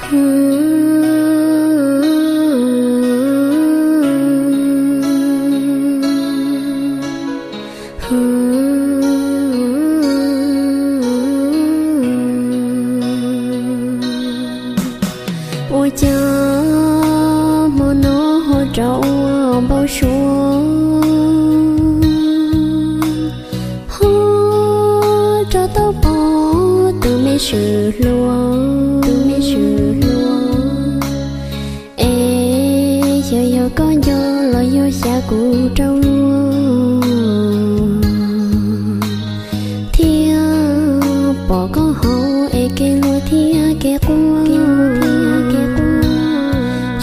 Ua cas hmo no ho rov ua npau suav, ho rov tau pom tus me swm hluas, tus me swm hluas. Es xyov yog koj nco los yog xyav kuv rau luag, thiaj pom koj haus es kev hluas thiab kev quaj.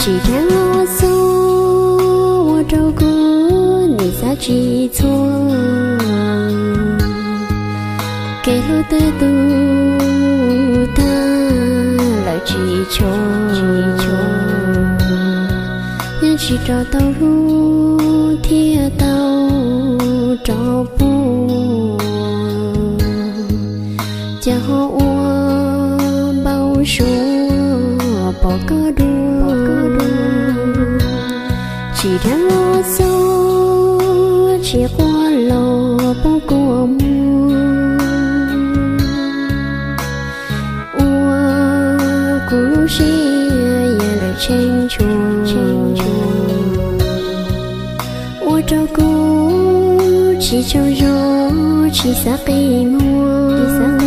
Tsis dheev los xub ua rau kuv nim xav tsis txhua. Kev hlub twb tu tag lawm tsis tshuav, yeej tsis rov tau hlub thiaj tau rov puag. Cas ho ua npau suav pom koj dua, tsis dheev los xub, tsis quaj los poob kua muag. Ua kuv lub siab ya lawm tshee tshuav, ua rau kuv tsis tsaug zog tsis xav qi muag.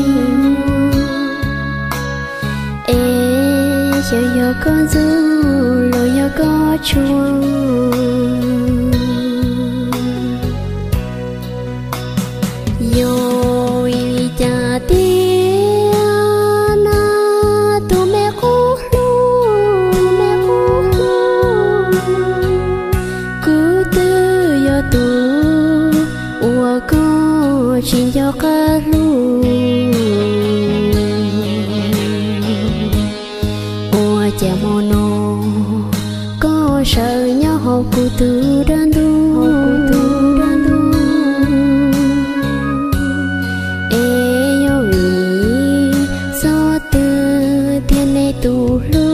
Es xyov yog koj ntxub los yog koj tshua. Yog vim li cas tiag na tus me qub hlub, kuv twb yog tus uas koj tsis nco qab hlub. Ua cas hmo no koj sawv nyob hauv kuv tus dab ntub, es yog vim txoj twg tiag nej tus hlub.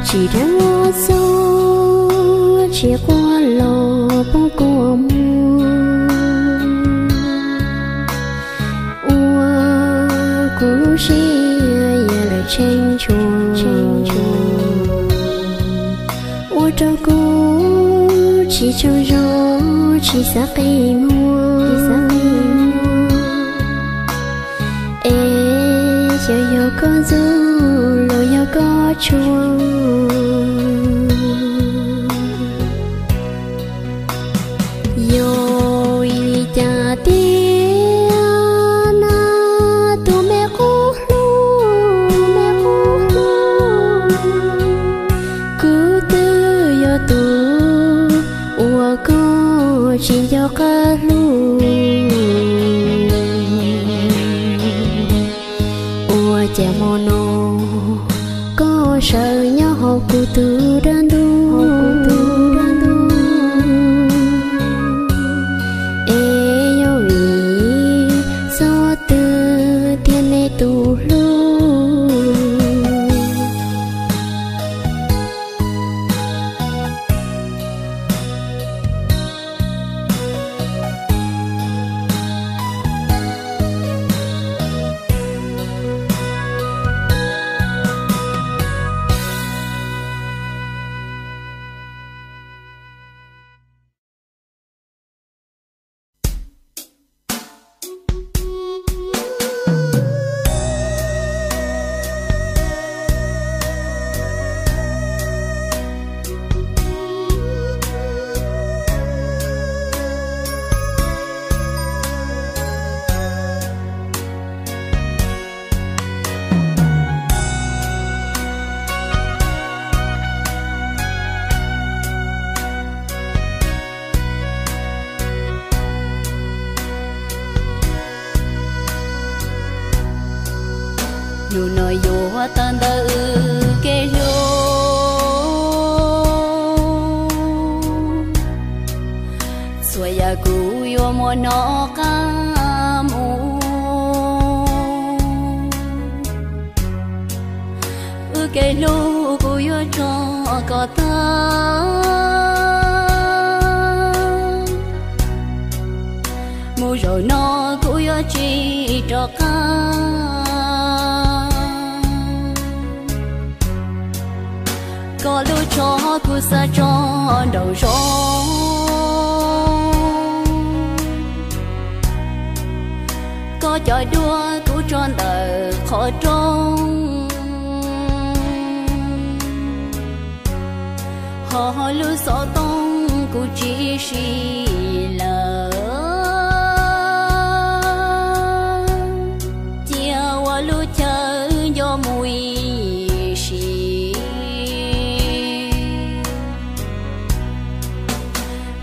Tsis dheev los xub, tsis quaj los poob kua muag. Ua kuv lub siab ya lawm tshee tshuav, ua rau kuv tsis tsaug zog tsis xav qi muag. Es xyov yog koj ntxub los yog koj tshua. Yog vim li cas tiag na tus me qub hlub, kuv twb yog tus uas koj tsis nco qab hlub. Ua cas hmo no koj sawv nyob hauv kuv tus dab ntub, es yog vim txoj twg tiag nej tus hlub. Yuav tawm ntawm wb kev hlub, txhua yam kuv yuav muab noj qab mus. Wb kev hlub kuv yuav tso koj tag. Mus zaum no kuv yuav tsis rov qab. Koj lub tsho kuv xav tso nraum zoov, koj cov duab kuv tso ntawm qhov rooj. Ho lub xov tooj kuv tsis siv lawm, cia ua lub chaw nco mus ib sim.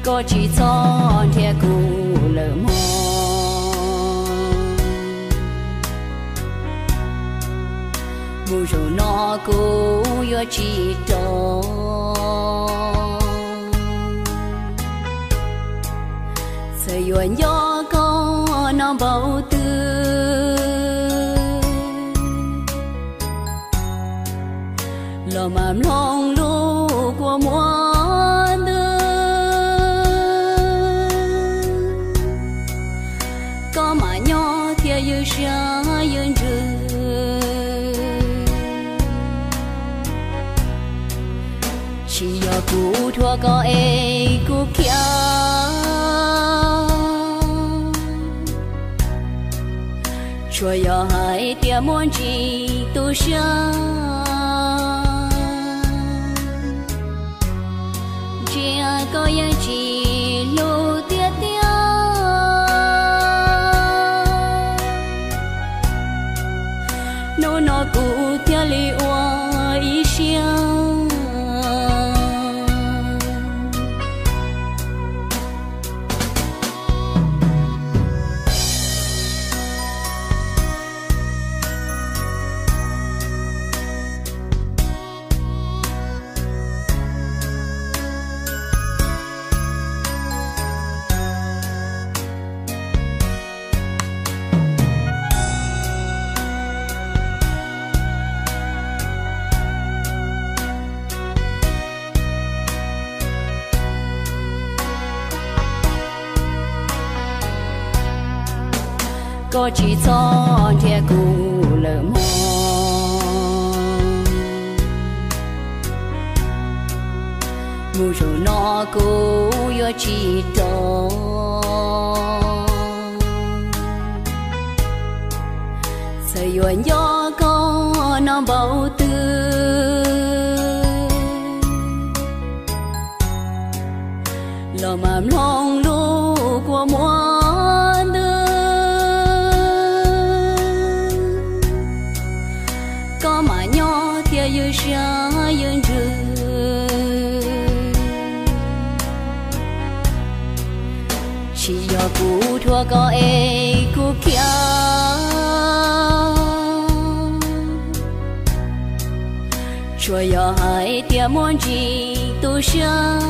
Koj tsis txhob nrhiav kuv lawm mog. Mus zaum no kuv yuav tsis rov. Txawm yuav nco koj no npaum twg los mam mloog lub kua muag ntws. Koj mam nyob thiab ywj siab ywj ntsws. Tsis yog kuv thuam koj es kuv khiav, tsuas yog hais tias muaj ntsis tu siab. Ntsia koj yeej tsis hlub tiag tiag. Hnub no kuv thiaj li ua ib siab. Koj tsis txhob nrhiav kuv lawm mog. Mus zaum no kuv yuav tsis rov. Txawm yuav nco koj no npaum twg los mam mloog lub kua muag ntws. Koj mam nyob thiab ywj siab ywj ntsws. Tsis yog kuv thuam koj es kuv khiav, tsuas yog hais tias muaj ntsis tu siab.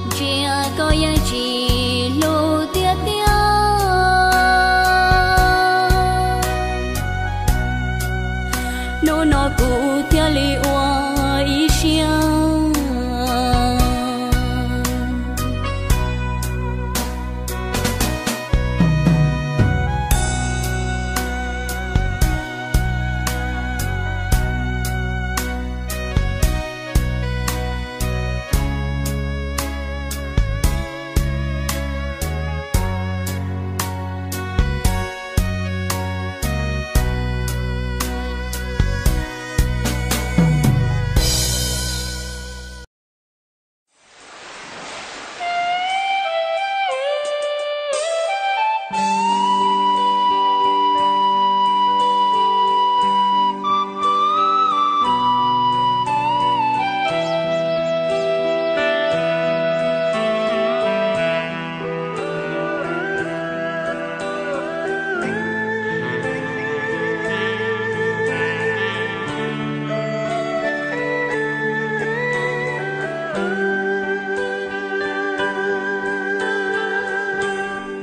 Ntsia koj yeej tsis hlub tiag tiag. Hnub no kuv thiaj li ua ib siab.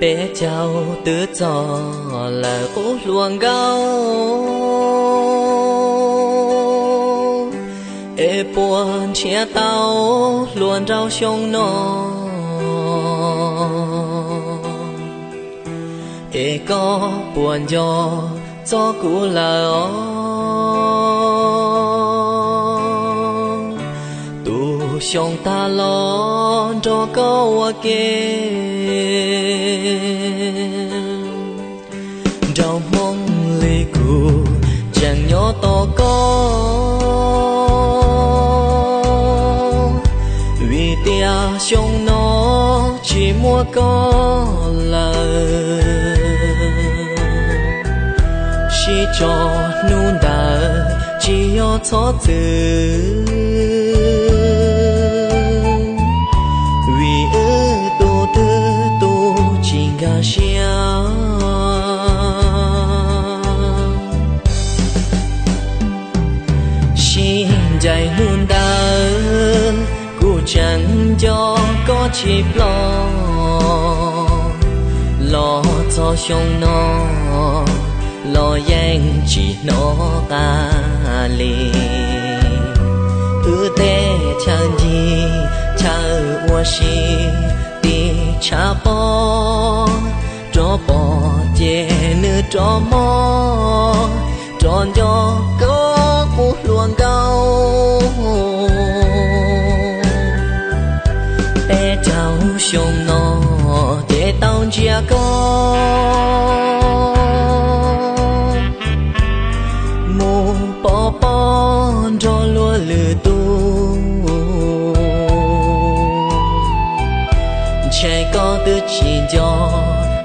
Peb caug twb txog lawm qub hluas nkauj, es puas nrhiav tau hluas nraug xyoo no? Es koj puas nco txog kuv lawm os? Tus xyoo tag los nrog koj ua ke, nraug Hmoob li kuv tseem nyob tos koj, vim tias xyoo no tsis muaj koj lawm. Sib tso hnub ntawd tsis yog txhob txwm, vim wb tus twg tus tsis nkag siab. Sib ncaim hnub ntawd kuv tseem nco koj tsis ploj, los txog xyoo no los yeej tsis hnov qab li. Wb tej chaw ncig chaw ua si tib tshav pob, rov pom ces nws rov mob, rov nco koj qub hluas nkauj. Peb caug xyoo no ces tau ntsia koj mus pov pob nrog luag lwm tus, ntshe koj twb tsis nco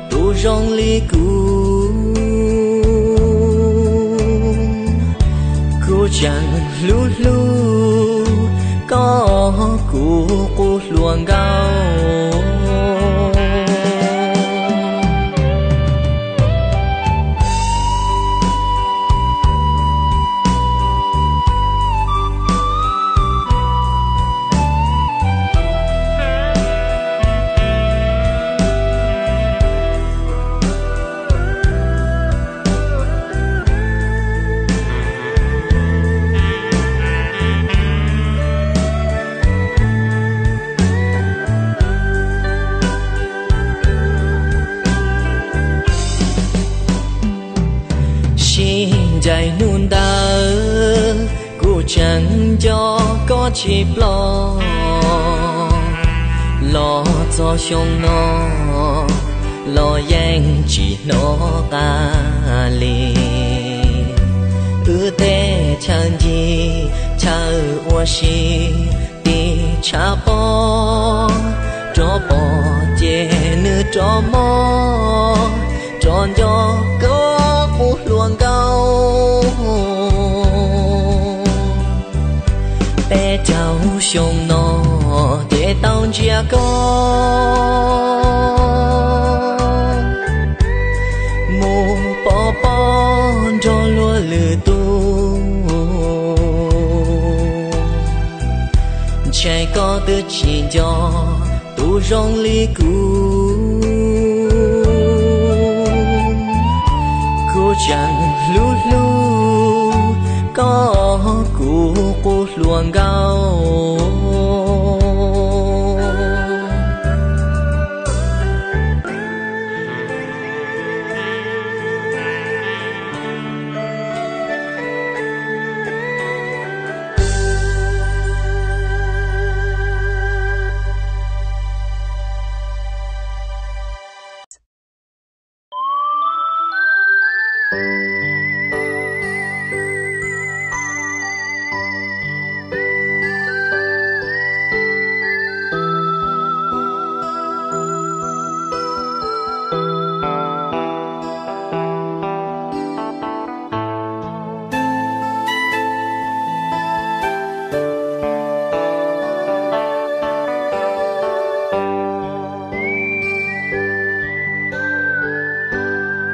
tus zoo li kuv. Kuv tseem hlub hlub koj, kuv qub hluas nkauj. Sib ncaim hnub ntawd kuv tseem nco koj tsis ploj, los txog xyoo no los yeej tsis hnov qab li. Wb tej chaw ncig chaw ua si tib tshav pob, rov pom ces nws rov mob, rov nco koj qub hluas nkauj. Peb caug xyoo no ces tau ntsia koj mus pov pob nrog luag lwm tus, ntshe koj twb tsis nco tus zoo li kuv. Kuv tseem hlub hlub koj, kuv qub hluas nkauj.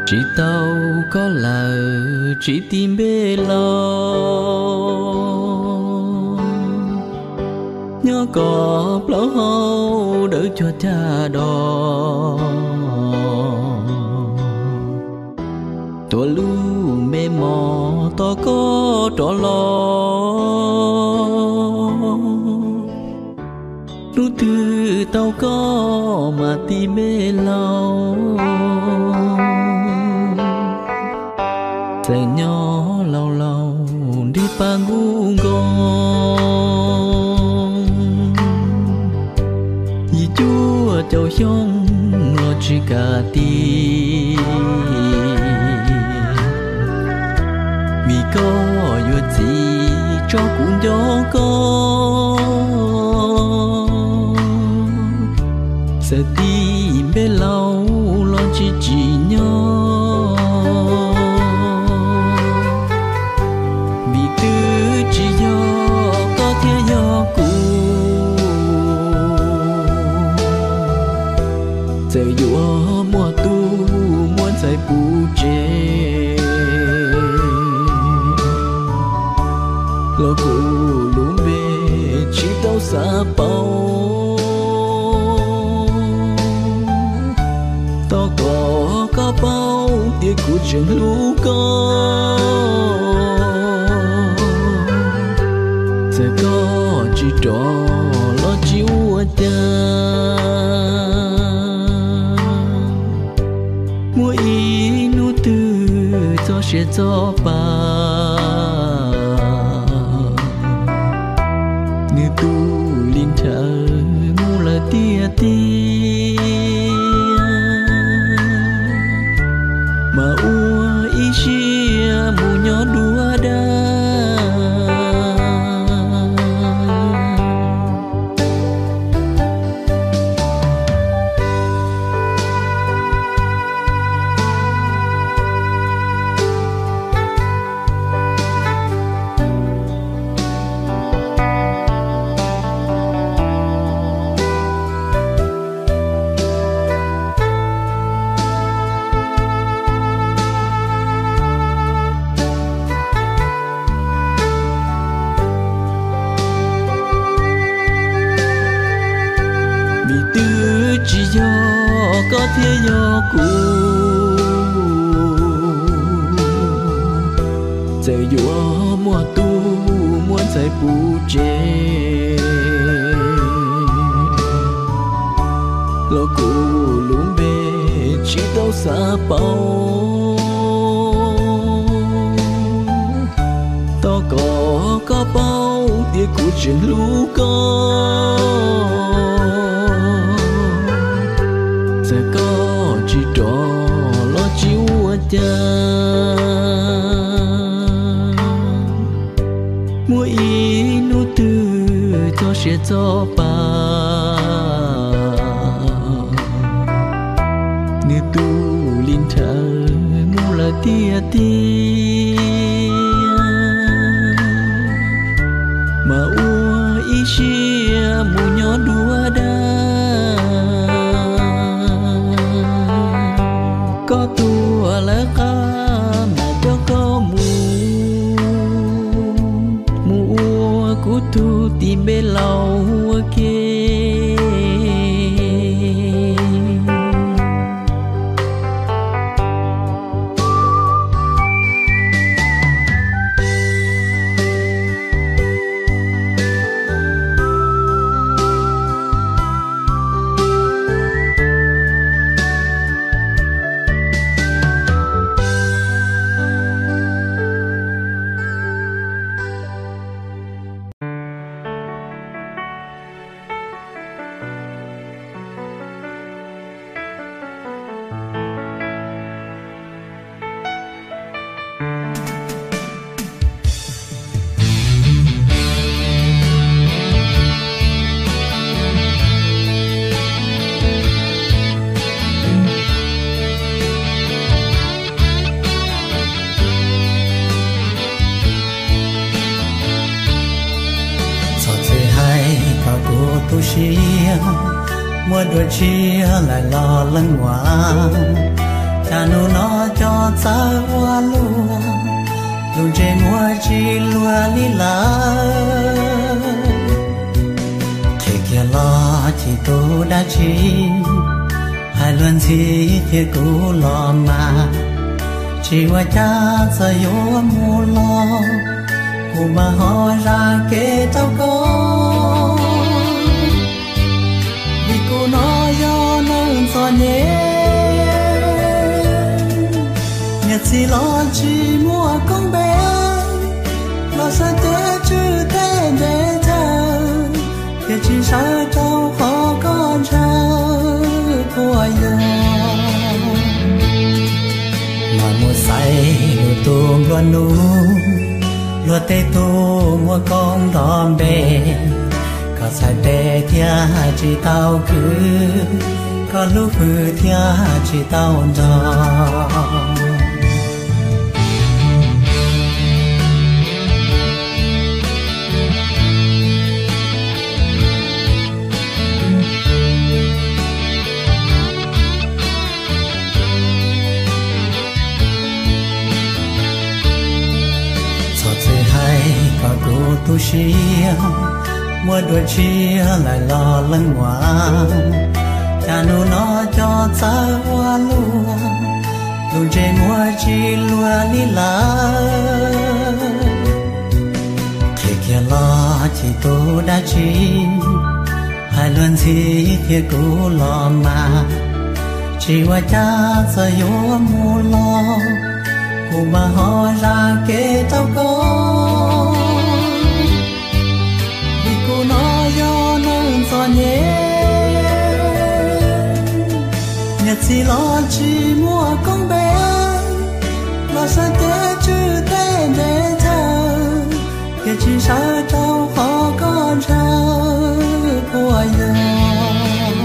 Tsis tau koj lawm tsis tis npe los, Nyob koj plaub hau dawb cuag cag dos, tuav lub npe mos tos koj rov los. Hnub twg tau koj mas ti npe laus, txawm nyob laus laus nrig paj nkuj nkoos. Yim cuaj caum xyoo los tsis kam ti, vim koj yuav txiv tso kuv nco koj. Txawm ti npe laus los tsis tsim nyog, vim twb tsis yog koj thiaj yog kuv. Txawm yuav muaj tub muaj ntxhais puv tsev, los kuv lub npe tsis tau xav pauv. Thov kom koj paub tias kuv tseem hlub koj. Txawm koj tsis rov los tsis ua cas, muaj ib hnub twg txog siav txog pa, nws tu li nrhawv mus lawm tiag tiag, mas ua ib siab mus nyob dua dag. Vim twb tsis yog koj thiaj yog kuv, txawm yuav muaj tub muaj ntxhais puv tsev, los kuv lub npe tsis tau xav pauv. Thov kom koj paub tias kuv tseem hlub koj. Txawm koj tsis rov los tsis ua cas, muaj ib hnub twg txog siav txog pa, nws tu li nrhawv mus lawm tiag tiag, mas ua ib siab mus nyob dua dag. Koj tuag lawv qab mas coj koj mus, mus ua kuv tug tis npe laus ua ke. Txhob txwm hais kom kuv tu siab, muaj dua tshiab lawm los leej muam. Cas hnub no cov txawj ua luaj, lus ntsej muag tsis luag li lawm. Tsis tu dab tsi, hais luag ntxhi thiab kuv los mas, tsis ua cas txawm yuav mus los, kuv mam ho zam kev rau koj. Vim kuv no yog neeg txom nyem, niam txiv los tsis muaj koob npe, los sawv cev tswj tej ntev chaw, thiaj tsis sawv rau qhov koj ntshaw quaj yog. Mam mus xaiv lwm tus nplua nuj, luag tej tug muaj koob nrov npe, koj txhais tes thiaj tsis tau khwv, koj lub hws thiaj tsis tau nrog. Txhob txwm hais kom kuv tu siab, muaj dua tshiab lawm los leej muam, cas hnub no cov txawj ua luaj, lub ntsej muag tsis luag li lawm. Qhia kiag los tsis tu dab tsi, hais luag ntxhi thiab kuv los mas, tsis ua cas txawm yuav mus los, kuv mam ho zam kev rau koj. Vim kuv no yog neeg txom nyem, niam txiv los tsis muaj koob npe, los sawv cev tswj tej ntev chaw, thiaj tsis sawv rau qhov koj ntshaw quaj yog.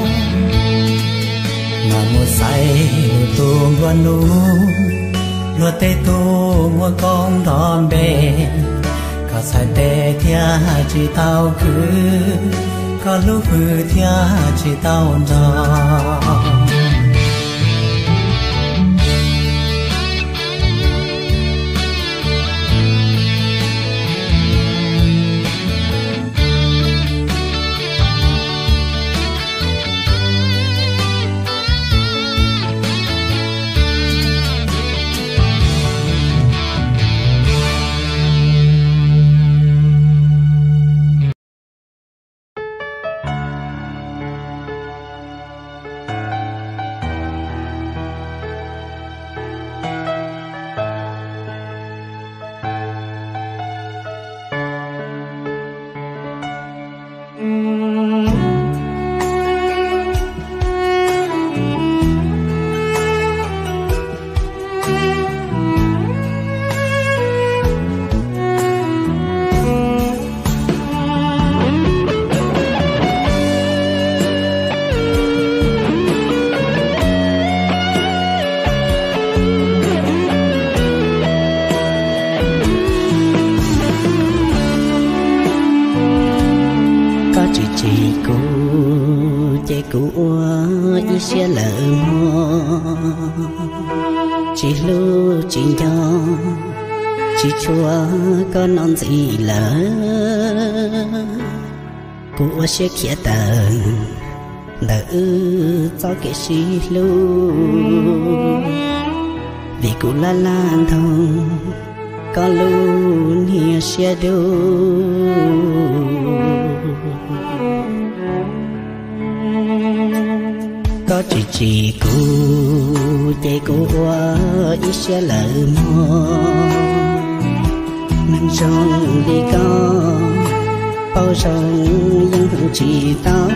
Mam mus xaiv lwm tus nplua nuj, luag tej tug muaj koob nrov npe, koj txhais tes thiaj tsis tau khwv, koj lub hws thiaj tsis tau nrog. Koj tsis tsim kuv, ces kuv ua ib siab lawm mog. Tsis hlub tsis nco, tsis tshua koj no ntxiv lawm. Kuv ua siab khiav tawm ntawm wb txoj kev sib hlub, vim kuv laj laj ntog koj lub niag siab dub. Koj tsis tsim kuv, ces kuv ua ib siab lawm mog. Neeg zoo li koj, paub zoo yeej hloov tsis tau,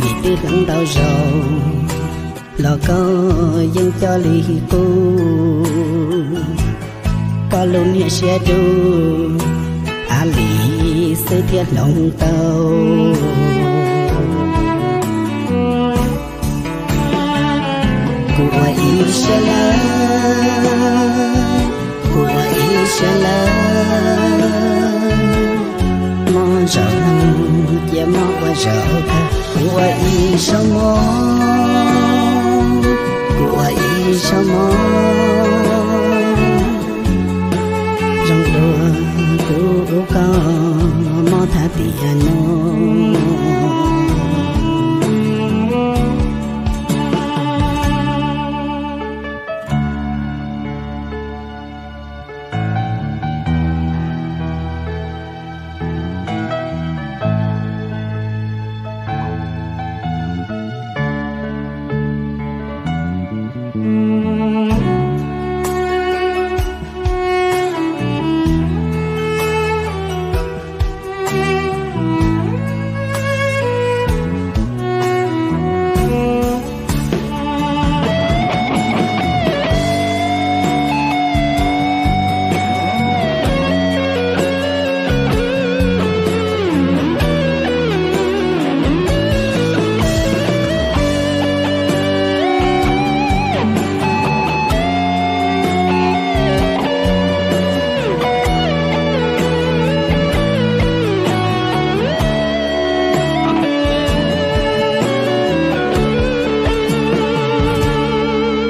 vim twb hloov ntau zaus los koj yeej coj li qub. Koj lub niag siab dub, av li xwb thiaj hloov tau. Kuv ua ib siab lawm, kuv ua ib siab lawm. Mob zaum cia mob ua zaum kawg, kuv ua ib siab mog, kuv ua ib siab mog. Zoo dua Kuv ua koj mob thaj tiam no.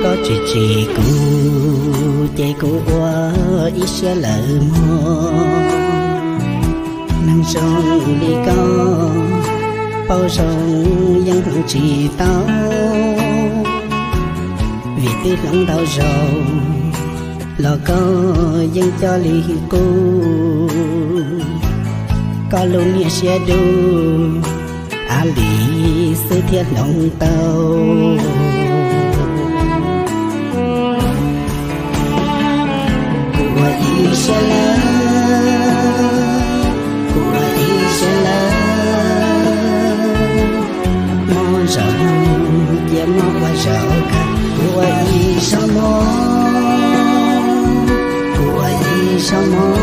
Koj tsis tsim kuv ces kuv ua ib siab lawm mog. Neeg zoo li koj paub zoo yeej hloov tsis tau, vim twb hloov ntau zaus los koj yeej coj li qub. Koj lub niag siab dub, av li xwb thiaj hloov tau. Kuv ua ib siab lawm, kuv ua ib siab lawm, mob zaum cia mob ua zaum kawg. Kuv ua ib siab lawm, kuv ua ib siab lawm,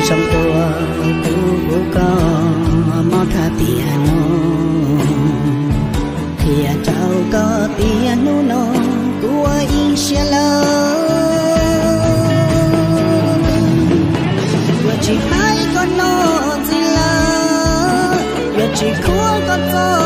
zoo dua kuv ua koj mob thaj tiam no. Qhia rau koj tias hnub no kuv ua ib siab lawm. Yuav tsis hais koj no ntxiv lawm, yuav tsis khuam koj txoj